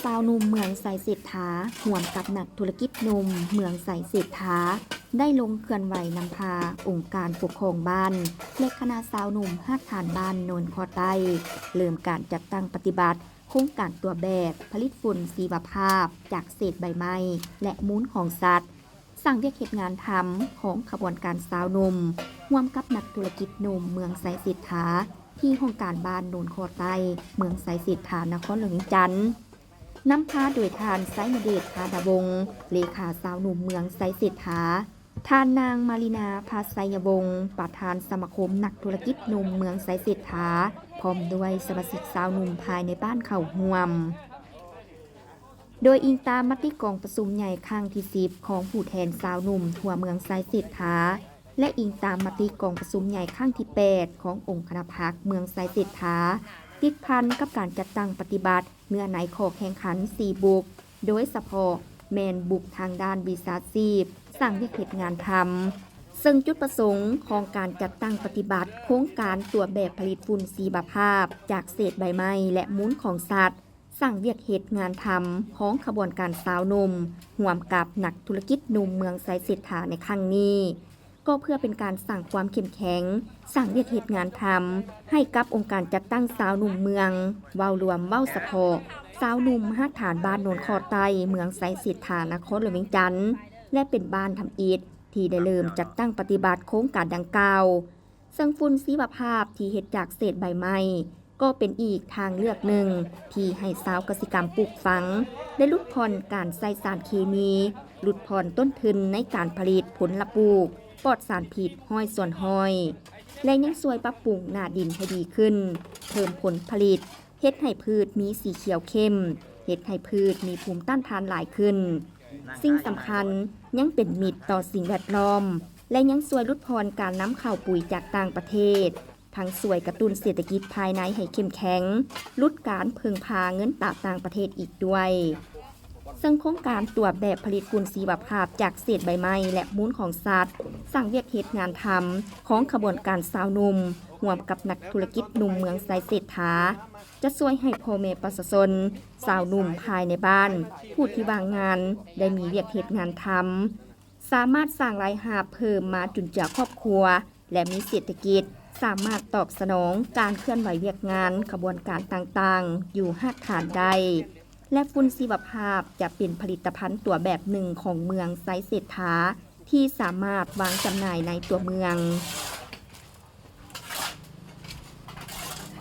ຊາວໜຸ່ມເມືອງໄຊເສດຖາ ຮ່ວມກັບນັກທຸລະກິດໜຸ່ມເມືອງໄຊເສດຖາ ໄດ້ລົງເຄື່ອນໄຫວນຳພາອົງການປົກຄອງບ້ານ ແລະ ຄະນະຊາວໜຸ່ມຮາກຖານບ້ານໂນນຄໍໃຕ້ ເລີ່ມການຈັດຕັ້ງປະຕິບັດໂຄງການຕົວະແບບຜະລິດຝຸ່ນຊີວະພາບຈາກເສດໃບໄມ້ ແລະ ມູນຂອງສັດ, ສ້າງວຽກເຮັດງານທຳຂອງຂະບວນການຊາວໜຸ່ມ ຮ່ວມກັບນັກທຸລະກິດໜຸ່ມເມືອງໄຊເສດຖາ ທີ່ຫ້ອງການບ້ານໂນນຄໍໃຕ້ ເມືອງໄຊເສດຖາ ນະຄອນຫຼວງວຽງຈັນ. ນຳພາໂດຍທ່ານ ໄຊຍະເດດ ທາດາວົງ ເລຂາຊາວໜຸ່ມເມືອງໄຊເສດຖາ, ທ່ານນາງ ມາລີນາ ພາໄຊຍະວົງ ປະທານສະມາຄົມນັກທຸລະກິດໜຸ່ມເມືອງໄຊເສດຖາ ພ້ອມດ້ວຍສະມາຊິກຊາວໜຸ່ມພາຍໃນບ້ານເຂົ້າຮ່ວມ. ໂດຍອີງຕາມມະຕິກອງປະຊຸມໃຫຍ່ຄັ້ງທີສິບ ຂອງຜູ້ແທນຊາວໜຸ່ມທົ່ວເມືອງໄຊເສດຖາ ແລະ ອີງຕາມມະຕິກອງປະຊຸມໃຫຍ່ຄັ້ງທີແປດ ຂອງອົງຄະນະພັກເມືອງໄຊເສດຖາ ຕິດພັນກັບການຈັດຕັ້ງປະຕິບັດເນື້ອໃນຂໍ້ແຂ່ງຂັນສີ່ບຸກ ໂດຍສະເພາະແມ່ນບຸກທາງດ້ານວິຊາຊີບ, ສ້າງວຽກເຮັດງານທຳ, ເຊິ່ງຈຸດປະສົງຂອງການຈັດຕັ້ງປະຕິບັດໂຄງການຕົວະແບບຜະລິດຝຸ່ນຊີວະພາບຈາກເສດໃບໄມ້ ແລະ ມູນຂອງສັດ, ສ້າງວຽກເຮັດງານທຳຂອງຂະບວນການຊາວໜຸ່ມ ຮ່ວມກັບນັກທຸລະກິດໜຸ່ມເມືອງໄຊເສດຖາໃນຄັ້ງນີ້ ກໍເພື່ອເປັນການສ້າງຄວາມເຂັ້ມແຂງ, ສ້າງວຽກເຮັດງານທຳໃຫ້ກັບອົງການຈັດຕັ້ງຊາວໜຸ່ມເມືອງ ເວົ້າລວມເວົ້າສະເພາະ ຊາວໜຸ່ມຮາກຖານບ້ານໂນນຄໍໃຕ້ ເມືອງໄຊເສດຖາ ນະຄອນຫຼວງວຽງຈັນ ແລະ ເປັນບ້ານທຳອິດທີ່ໄດ້ເລີ່ມຈັດຕັ້ງປະຕິບັດໂຄງການດັ່ງກ່າວ. ເຊິ່ງຝຸ່ນຊີວະພາບທີ່ເຮັດຈາກເສດໃບໄມ້ ກໍເປັນອີກທາງເລືອກໜຶ່ງທີ່ໃຫ້ຊາວກະສິກຳປູກຝັງ ໄດ້ຫຼຸດຜ່ອນການໃຊ້ສານເຄມີ, ຫຼຸດຜ່ອນຕົ້ນທຶນໃນການຜະລິດຜົນລະປູກປອດສານພິດຮ້ອຍສ່ວນຮ້ອຍ ແລະ ຍັງຊ່ວຍປັບປຸງໜ້າດິນໃຫ້ດີຂຶ້ນ, ເພີ່ມຜົນຜະລິດ, ເຮັດໃຫ້ພືດມີສີຂຽວເຂັ້ມ, ເຮັດໃຫ້ພືດມີພູມຕ້ານທານຫຼາຍຂຶ້ນ. ສິ່ງສຳຄັນ, ຍັງເປັນມິດຕໍ່ສິ່ງແວດລ້ອມ ແລະ ຍັງຊ່ວຍຫຼຸດຜ່ອນການນຳເຂົ້າປຸຍຈາກຕ່າງປະເທດ, ທັງຊ່ວຍກະຕຸ້ນເສດຖະກິດພາຍໃນໃຫ້ເຂັ້ມແຂງ, ຫຼຸດການເພິ່ງພາເງິນຕາຕ່າງປະເທດອີກດ້ວຍ. ເຊິ່ງໂຄງການຕົວະແບບຜະລິດຝຸ່ນຊີວະພາບຈາກເສດໃບໄມ້ ແລະ ມູນຂອງສັດ, ສ້າງວຽກເຮັດງານທຳຂອງຂະບວນການຊາວໜຸ່ມ ຮ່ວມກັບນັກທຸລະກິດໜຸ່ມເມືອງໄຊເສດຖາ ຈະຊ່ວຍໃຫ້ພໍ່ແມ່ປະຊາຊົນ ຊາວໜຸ່ມພາຍໃນບ້ານ ຜູ້ທີ່ວ່າງງານ ໄດ້ມີວຽກເຮັດງານທຳ, ສາມາດສ້າງລາຍຮັບເພີ່ມມາຈຸນເຈືອຄອບຄົວ ແລະ ມີເສດຖະກິດ, ສາມາດຕອບສະໜອງການເຄື່ອນໄຫວວຽກງານຂະບວນການຕ່າງໆ ຢູ່ຮາກຖານໄດ້ ແລະ ຝຸ່ນຊີວະພາບຈະເປັນຜະລິດຕະພັນຕົວແບບໜຶ່ງຂອງເມືອງໄຊເສດຖາ ທີ່ສາມາດວາງຈຳໜ່າຍໃນຕົວເມືອງ.